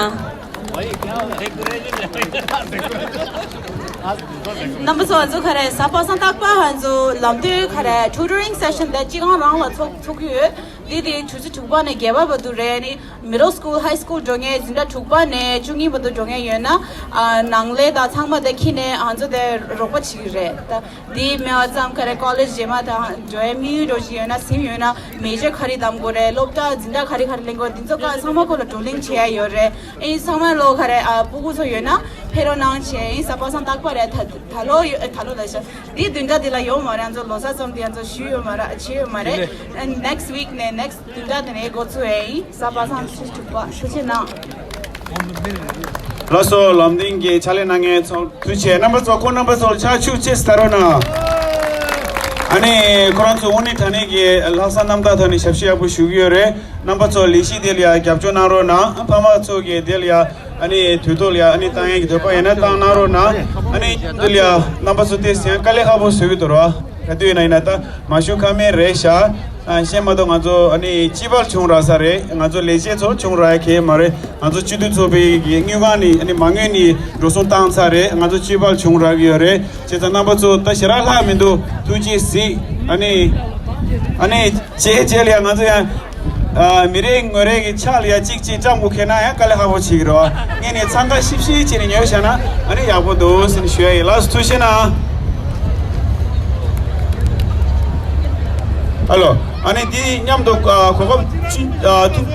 རྣམ་པ་ཚོ་ང་ཚོ་ག་རེ་གཟའ་པ་སངས་རྟག་པ་ང་ཚོ་ལམ་སྟོན་ག་རེ་tutoring session་དེ་སྤྱི་ཁང་རང་ལ་ཚོགས་ཚོགས་ཀྱི་ཡོད། འདི་དེ་དུས་ཚོད་དྲུག་པ་ནས་བརྒྱད་པ་བར་དུ་རེད། ནི་middle school, high school་འགྲོ་མཁན་འཛིན་གྲྭ་དྲུག་པ་ནས་བཅུ་གཉིས་བར་དུ་འགྲོ་མཁན་ཡོད་ན་ཨ་ནང་ལས་དང་ཚང་མ་དེ་ཁྱེར་ནས་ང་ཚོ་དེ་རོགས་པ་བྱེད་ཀྱི་རེད། ད་འདི་མེད་པ་ཙམ་ག་རེ་college་རྗེས་མ་དང་འགྲོ་ཡའི་དམིགས་ཡུལ་འདྲ་ཞིག་ཡོད་ན་སེམས་ཡོད་ན་མེ་ཇར་ག་རེ་བདམས་དགོས་རེད། སློབ་གྲྭ་འཛིན་གྲྭ་ག་རེ་ག་རེ་ལེན་དགོས་རེད། འདི་ཚོ་ག་ཚང་མ་ཁོ་ལ་བགྲོ་གླེང་བྱེད་ཡ་ཡོད་རེད། ཨེ་ཚང་མ་ལོ་ག་རེ་ཨ་སྤུ་གུ་ཚོ་ཡོད་ན་ཕེབས་རོགས་གནང་བྱས། ཨེ་གཟའ་པ་སངས་རྟག་པ་རེད། ད་ད་ལོ་ཡོད་ཨེ་ད་ལོ་ལ་ཤ་འདི་བདུན་ཕྲག་འདི་ལ་ཡོད་མ་རེད། ང་ཚོ་ལོ་གསར་ཙམ་དེ་ང་ཚོ་ཞུས་ཡོད་མ་རེད། བྱས་ཡོད་མ་རེད། ཨེ་next week་ནས་next་བདུན་ཕྲག་དེ་ནས་འགོ་ཚུགས་ཨེ་ཡིན། གཟའ་པ་སངས་ཚེས་དྲུག་པ། ཐུགས་རྗེ་གནང་། ལགས་སོ། ལམ་སྟོན་གྱི་ཕྱག་ལས་གནང་མཁན་ཚོ་ཐུགས་རྗེ་ཆེ། རྣམ་པ་ཚོ་ཁོང་རྣམ་པ་ཚོར་ཕྱག་ཕྱུག་ཅེས་དར་རོགས་གནང་། ཨ་ནི་ཁོ་རང་ཚོ་དངོས་གནས་དྲང་གནས་ཀྱི་ལྷག་བསམ་རྣམ་དག་ཐོག་ནས་ཞབས་ཕྱི་ཡག་པོ་ཞུ་གི་ཡོད་རེད། རྣམ་པ་ཚོ་ལས་གཞི་དེ་ལ་ཡང་རྒྱབ་སྐྱོར་གནང་རོགས་གནང་། ཕ་མ་ཚོ་གི་དེ་ལ་ཡང་ཨ་ནི་དུས་ཐོག་ལ་ཡང་ཨ་ནི་བཏང་ཡས་ཀྱི་འདོད་པ་ཡིན་ན་བཏང་གནང་རོགས་གནང་། ཨ་ནི་དེ་ལ་ཡང་རྣམ་པ་ཚོ་དེ་སེམས་དཀའ་ལས་ཁག་པོ་བཟོ་གི་འདུག་ར། ག་དུས་ཡིན་ན་ཡིན་ན་ད་མ་ཞུ་ཁ་མེད་རེད་ཤག་ཨ་ཤེས་མ་གཏོགས་ང་ཚོ་ཨ་ནི་སྤྱི་པར་བྱུང་རག་ས་རེད། ང་ཚོ་ལས་བྱེད་ཚོ་བྱུང་རག་གི་མ་རེད། ང་ཚོ་སྤྱི་འཐུས་ཚོགས་པའི་གི་དངུལ་ཁང་ནས་ཨ་ནི་མ་དངུལ་ནས་འགྲོ་སོང་བཏང་ཚར་རེད། ང་ཚོ་སྤྱི་པར་བྱུང་རག་གི་ཡོད་རེད། བྱས་ཙང་རྣམ་པ་ཚོ་ད་ཞེ་དྲག་ལྷག་མི་འདུག་ཐུགས་རྗེ་གཟིགས། ཨ་ནི་ཨ་ནི་བྱས་བྱས་ལ་ཡང་ང་ཚོ་ཡང་ཨ་མི་རེ་ངོ་རེ་གི་ཕྱག་ལ་ཡང་གཅིག་གཅིག་བཀྲམ་དགོས་ཁེལ་ན་ཡང་དཀའ་ལས་ཁག་པོ་བྱེད་ཀྱི་རེད། ངས་ནས་འཚང་ཁ་ཤིབ་ཤིབ་བྱས་ནས་ཉོས་བཞག་ན་ཨ་ནི་ཡག་པོ་འདུག་ཟེར་ནས་ཞུ་ཡ་ཡིན། ལགས་སོ། ཐུགས་རྗེ་གནང་། ཨ་ལོ། ཨ་ནི་འདི་མཉམ་དུ་ཨ་གོ་སྐབས་ཅི་ཨ་ཐུབ།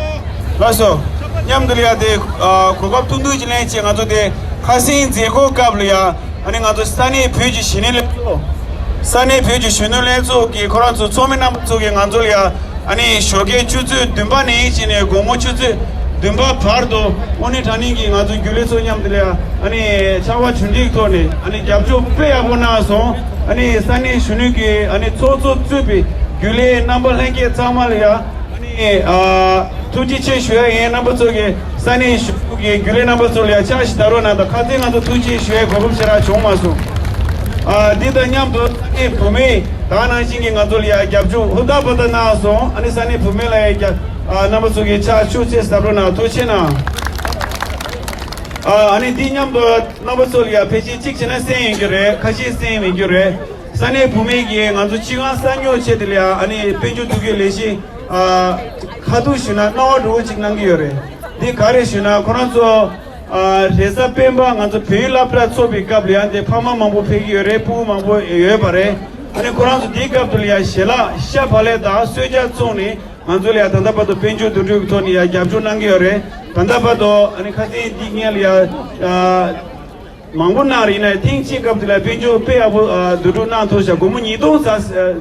ལགས་སོ། མཉམ་དུ་ལ་ཡ་དེ་ཨ་གོ་སྐབས་ཐུང་ཐུང་ཅིག་ལེན་ཆེད་ང་ཚོ་དེ་ཁ་སང་མཛད་སྒོ་སྐབས་ལ་ཡ་ཨ་ནི་ང་ཚོ་ས་གནས་བོད་ཀྱི་གཞོན་ནུ་ལྷན་ཚོགས། ས་གནས་བོད་ཀྱི་གཞོན་ནུ་ལྷན་ཚོགས་ཀྱི་ཁོ་རང་ཚོ་ཚོགས་མི་རྣམ་པ་ཚོ་གིས་ང་ཚོ་ལ་ཡ་ཨ་ནི་ཞོགས་ཀའི་ཆུ་ཚོད་བདུན་པ་ནས་བྱས་ནས་དགོང་མོ་ཆུ་ཚོད་བདུན་པ་བར་དུ་དངོས་གནས་དྲང་གནས་ཀྱི་ང་ཚོ་རྒྱུན་ལས་ཚོ་མཉམ་དུ་ལ་ཨ་ནི་ཕྱར་བ་གྲུ་འདེགས་ཐོག་ནས་ཨ་ནི་རྒྱབ་སྐྱོར་དཔེ་ཡག་པོ་གནང་སོང་། ཨ་ནི་ས་གནས་གཞོན་ནུ་གི་ཨ་ནི་ཚོགས་གཙོ་གཙོས་པའི་རྒྱུན་ལས་རྣམ་པ་ལྷན་རྒྱས་ཚང་མ་ལ་ཡ་ཨ་ནི་ཨ་ཐུགས་རྗེ་ཆེ་ཞུ་ཡ་ཡིན། རྣམ་པ་ཚོ་གི་ས་གནས་གཞོན་ནུ་གི་རྒྱུན་ལས་རྣམ་པ་ཚོ་ལ་ཡ་ཕྱག་ཞིག་བརྡབ་རོགས་གནང་དང་། ཁ་སང་ང་ཚོ་ཐུགས་རྗེ་ཞུ་ཡའི་གོ་སྐབས་ཞེ་དྲག་བྱུང་མ་སོང་། ཨ་འདི་དང་མཉམ་དུ་ས་གནས་བུད་མེད་ད་ག་ནང་བཞིན་གྱི་ང་ཚོ་ལ་ཡ་རྒྱབ་སྐྱོར་ཧུར་ཐག་པ་ཐག་གནང་སོང་། ཨ་ནི་ས་གནས་བུད་མེད་ལ་ཡ་རྒྱ་ཨ་རྣམ་པ་ཚོ་གིས་ཕྱག་ཤུགས་ཆེ་བརྡབ་རོགས་གནང་། ཐུགས་རྗེ་གནང་། ཨ་ཨ་ནི་འདི་མཉམ་དུ་རྣམ་པ་ཚོ་ལ་ཡ་ཕལ་ཆེར་གཅིག་བྱས་ན་གསན་ཡོང་རྒྱུ་རེད། ཁ་ཤས་གསན་ཡོང་རྒྱུ་རེད། ས་གནས་བུད་མེད་ཀྱིས་ང་ཚོ་སྤྱི་ཁང་གསར་རྙོག་ཆེད་དུ་ལ་ཡ་ཨ་ནི་དཔལ་འབྱོར་བསྡུ་སྐྱོང་ལས་གཞི་ཨ་ཁ་ཐུག་ཞུས་ན་སྣང་བ་འགྲོ་བོ་ཅིག་གནང་གི་ཡོད་རེད། འདི་ག་རེ་ཞུས་ན་ཁོ་རང་ཚོ་ཨ་རེས་གཟའ་སྤེན་པ་ང་ཚོ་བོད་ཡིག་སློབ་གྲྭ་ཚོགས་པའི་སྐབས་ལ་ཡ་འདི་ཕ་མ་མང་པོ་ཕེབས་ཀྱི་ཡོད་རེད། སྤུ་གུ་མང་པོ་ཡོད་པ་རེད། ཨ་ནི་ཁོ་རང་ཚོ་འདིའི་སྐབས་དུ་ལ་ཡ་ཞལ་ལག་ཤ་བག་ལེབ་དང་གསོལ་ཇ་བཙོངས་ནས་ང་ཚོ་ལ་ཡ་ད་ལྟ་བར་དུ་དཔལ་འབྱོར་བསྡུ་སྒྲིག་གི་ཐོག་ནས་ཡ་རྒྱབ་སྐྱོར་གནང་གི་ཡོད་རེད། ད་ལྟ་བར་དུ་ཨ་ནི་ཁ་སང་འདི་སྔོན་ལ་ཡ་ཨ་མང་པོ་གནང་རེད། ཡིན་ནའི་ཐེངས་གཅིག་སྐབས་དེ་ལ་དཔལ་འབྱོར་དཔེ་ཡག་པོ་ཨ་བསྡུ་སྒྲིག་གནང་ཐུབ་ཤག་སྒོར་མོ་ཉིས་སྟོང་ཙམ་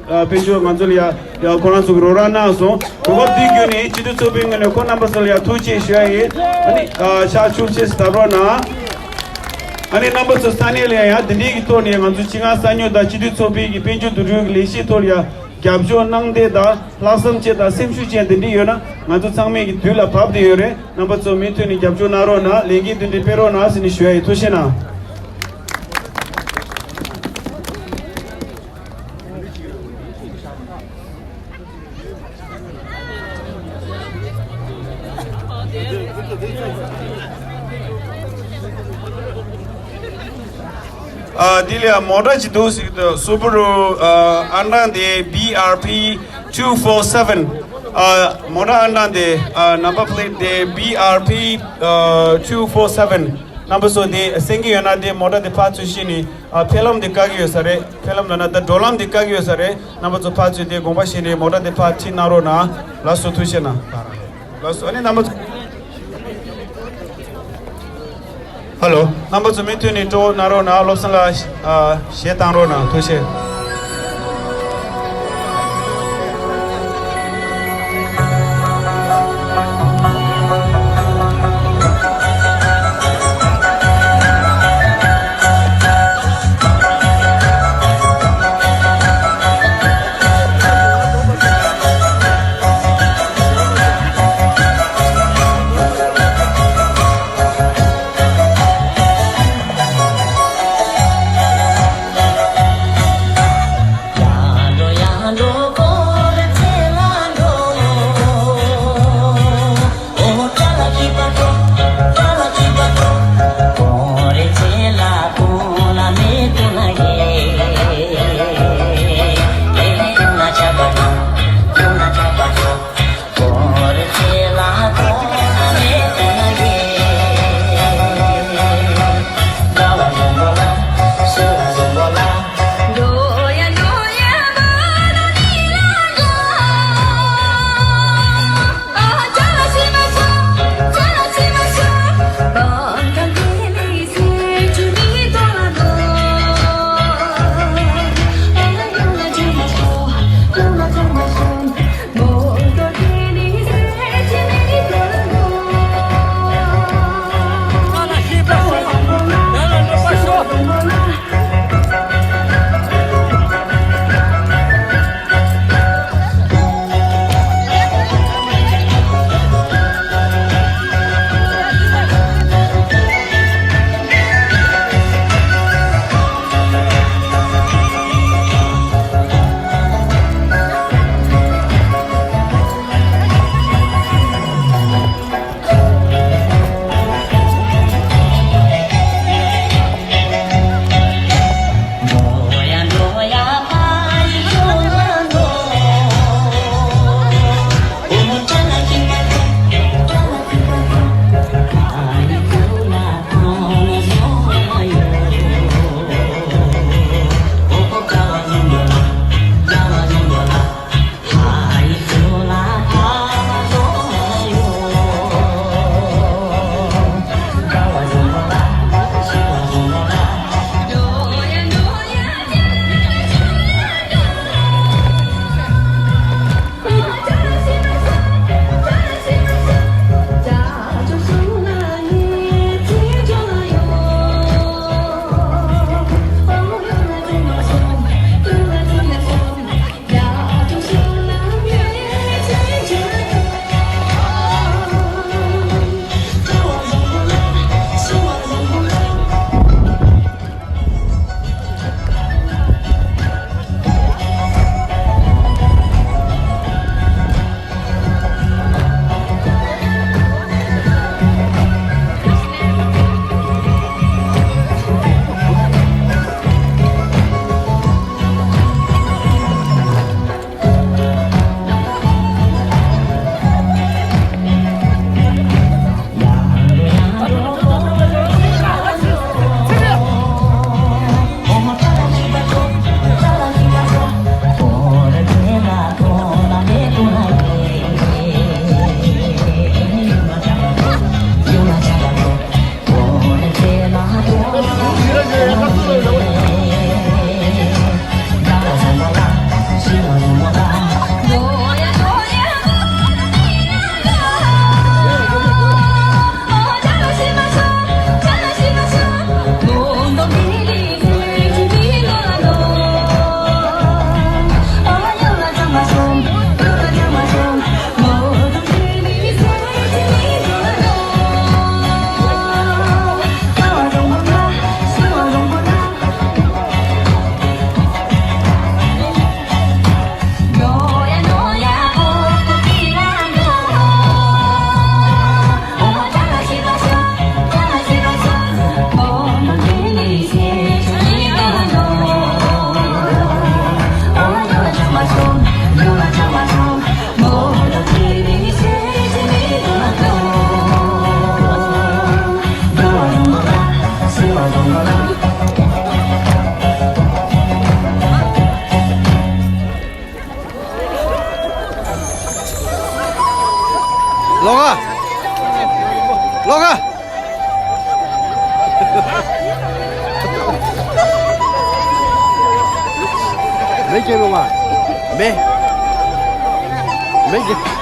ཨ་དཔལ་འབྱོར་ང་ཚོ་ལ་ཡ་ཡ་ཁོ་རང་ཚོ་གི་རོགས་རམ་གནང་སོང་། གོ་སྐབས་འདི་བརྒྱུད་ནས་སྤྱི་འཐུས་ཚོགས་པའི་ངོས་ནས་ཁོང་རྣམ་པ་ཚོ་ལ་ཡ་ཐུགས་རྗེ་ཆེ་ཞུ་ཡ་ཡིན། ཨ་ནི་ཨ་ཕྱག་ཤུགས་ཆེ་བརྡབ་རོགས་གནང་། ཨ་ནི་རྣམ་པ་ཚོ་ས་གནས་ལ་ཡ་འདི་འདྲའི་གི་ཐོག་ནས་ང་ཚོ་སྤྱི་ཁང་གསར་རྙོག་དང་སྤྱི་འཐུས་ཚོགས་པའི་གི་དཔལ་འབྱོར་བསྡུ་སྒྲིག་གི་ལས་གཞིའི་ཐོག་ལ་ཡ་རྒྱབ་སྐྱོར་གནང་འདོད་དང་ལྷག་བསམ་ཅན་དང་སེམས་ཤུགས་ཅན་འདི་འདྲ་ཡོད་ན་ང་ཚོ་ཚང་མས་ཀྱི་དུས་ལ་བབས་བསྡད་ཡོད་རེད། རྣམ་པ་ཚོ་མུ་མཐུད་ནས་རྒྱབ་སྐྱོར་གནང་རོགས་གནང་། ལས་འགན་དེ་འདྲ་སྤེལ་རོགས་གནང་ཟེར་ནས་ཞུ་ཡ་ཡིན། ཐུགས་རྗེ་གནང་། ཨ་འདི་ལ་མོ་ཊ་ཅིག་འདུག་ཟེར་གྱི་འདུག་སུ་བྷ་རུ་ཨ་ཨང་གྲངས་དེ་བི་ཨར་པི་ཊུ་ཕོར་སེ་བྷན། ཨ་མོ་ཊ་ཨང་གྲངས་དེ་ཨ་ནམ་བར་པི་ལེ་ཊི་དེ་བི་ཨར་པི་ཨ་ཊུ་ཕོར་སེ་བྷན། རྣམ་པ་ཚོ་དེ་གསན་གྱི་ཡོད་ན་དེ་མོ་ཊ་དེ་ཕར་ཚུར་བཤིག་ནས་ཨ་ཕེབས་ལམ་དེ་བཀག་གི་ཡོད་ས་རེད། ཕེབས་ལམ་ལབ་ན་ད་འགྲོ་ལམ་དེ་བཀག་གི་ཡོད་ས་རེད། རྣམ་པ་ཚོ་ཕར་ཚུར་དེ་དགོངས་པ་བཞེས་ནས་མོ་ཊ་དེ་ཕར་ཁྲིད་གནང་རོགས་གནང་། ལགས་སོ། ཐུགས་རྗེ་གནང་། ལགས་སོ། ཨ་ནི་རྣམ་པ་ཚོ། ཧ་ལོ། རྣམ་པ་ཚོ་མུ་མཐུད་ནས་སྤྲོ་བོ་གནང་རོགས་གནང་། བློ་བཟང་ལགས་ཨ་གཞས་བཏང་རོགས་གནང་། ཐུགས་རྗེ་ཆེ། ལོག་ག་ལོག་ག་མེ་སྐྱེས་ལོང་བ། མེ། མེ་སྐྱེས།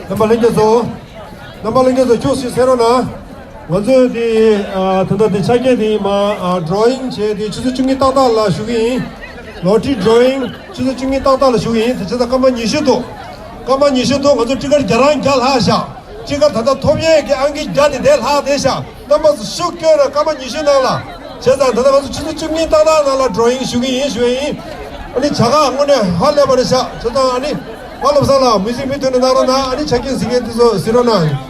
རྣམ་པ་ལྷན་རྒྱས་ཚོ། རྣམ་པ་ལྷན་རྒྱས་ཚོ་ཁྱོད་སུས་གསན་རོགས་གནང་། ང་ཚོས་དེ་ཨ་ད་ལྟ་དེ་ཆ་རྐྱེན་དེ་མ་ཨ་ཌོ་ཡིང་བྱས་དེ་ཆུ་ཚོད་བཅུ་གཉིས་ཏག་ཏག་ལ་ཞུ་གི་ཡིན། ལོ་ཊི་རི་ཌོ་ཡིང་ཆུ་ཚོད་བཅུ་གཉིས་ཏག་ཏག་ལ་ཞུ་གི་ཡིན། དེ་བྱས་ཙང་སྐར་མ་ཉི་ཤུ་འདུག་སྐར་མ་ཉི་ཤུ་འདུག་ང་ཚོ་ཊི་ཀེ་ཊི་བརྒྱ་རང་བརྒྱ་ལྷག་བཞག་ཊི་ཀེ་ཊི་ད་ལྟ་ཐོབ་ཡས་ཀྱི་ཨང་ཀི་བརྒྱ་དེ་དེ་ལྷག་བསྡད་བཞག་རྣམ་པ་ཚོ་ཤུགས་སྐྱོན་ར་སྐར་མ་ཉི་ཤུ་ནང་ལ། བྱས་ཙང་ད་ལྟ་ང་ཚོ་ཆུ་ཚོད་བཅུ་གཉིས་ཏག་ཏག་ནང་ལ་ཌོ་ཡིང་ཞུ་གི་ཡིན་ཞུ་ཡ་ཡིན། ཨ་ནི་བྱ་ག་དངོས་གནས་ཧ་ལས་པ་རེད་ཤག་བྱས་ཙང་ཨ་ནི་ཨ་བློ་བཟང་ལགས་མུ་ཟིག་མུ་མཐུད་ནས་གནང་རོགས་གནང་། ཨ་ནི་ཆ་རྐྱེན་གཟིགས་མཁན་དེ་ཚོ་གཟིགས་རོགས་གནང་།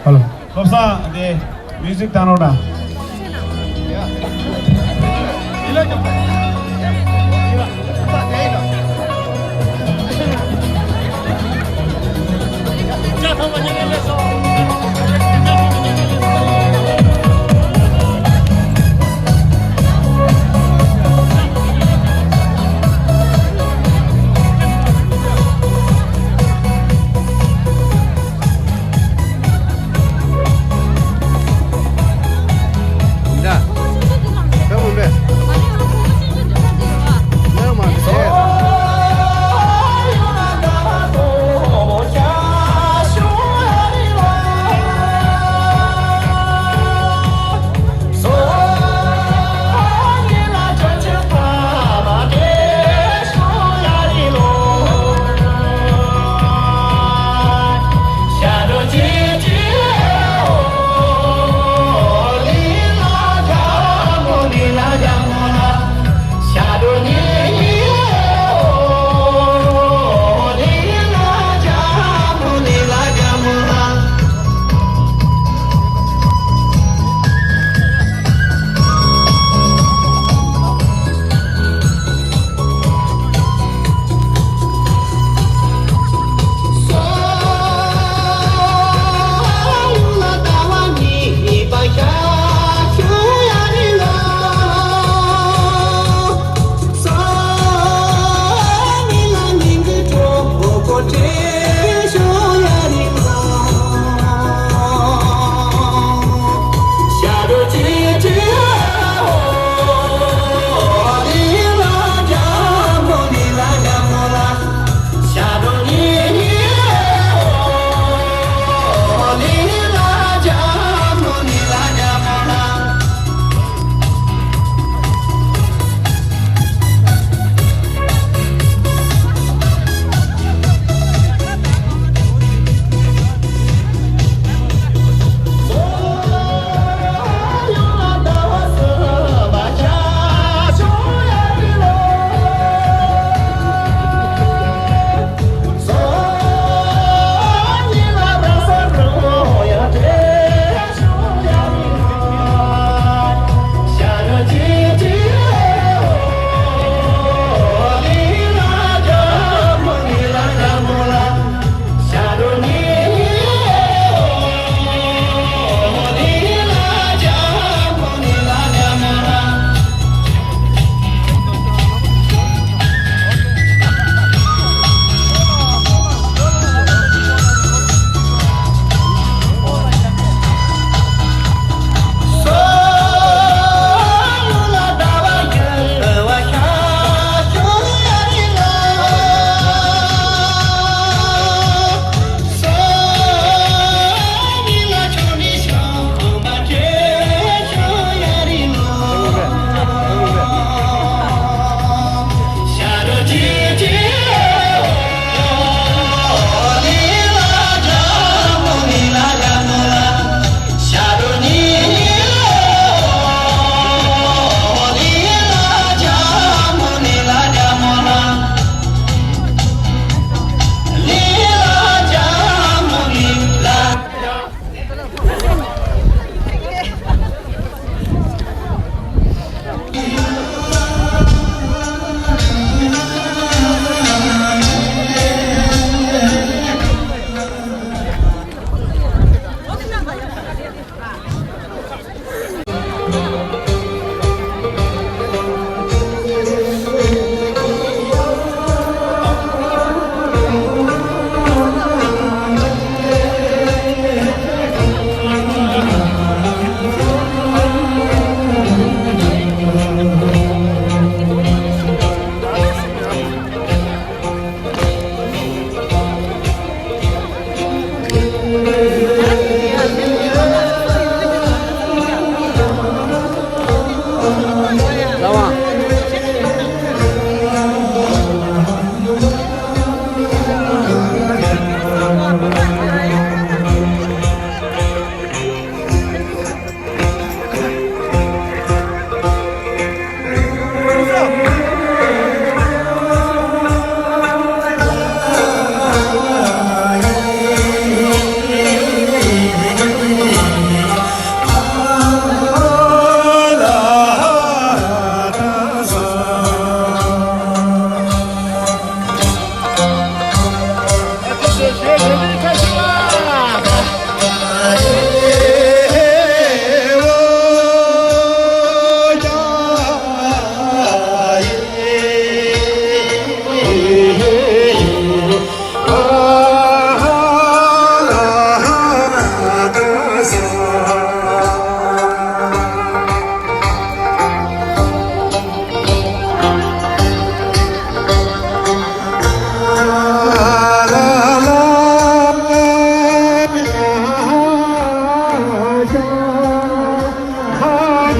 ཧ་ལོ། བློ་བཟང་དེ་མུ་ཟིག་བཏང་རོགས་གནང་།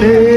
ལེ།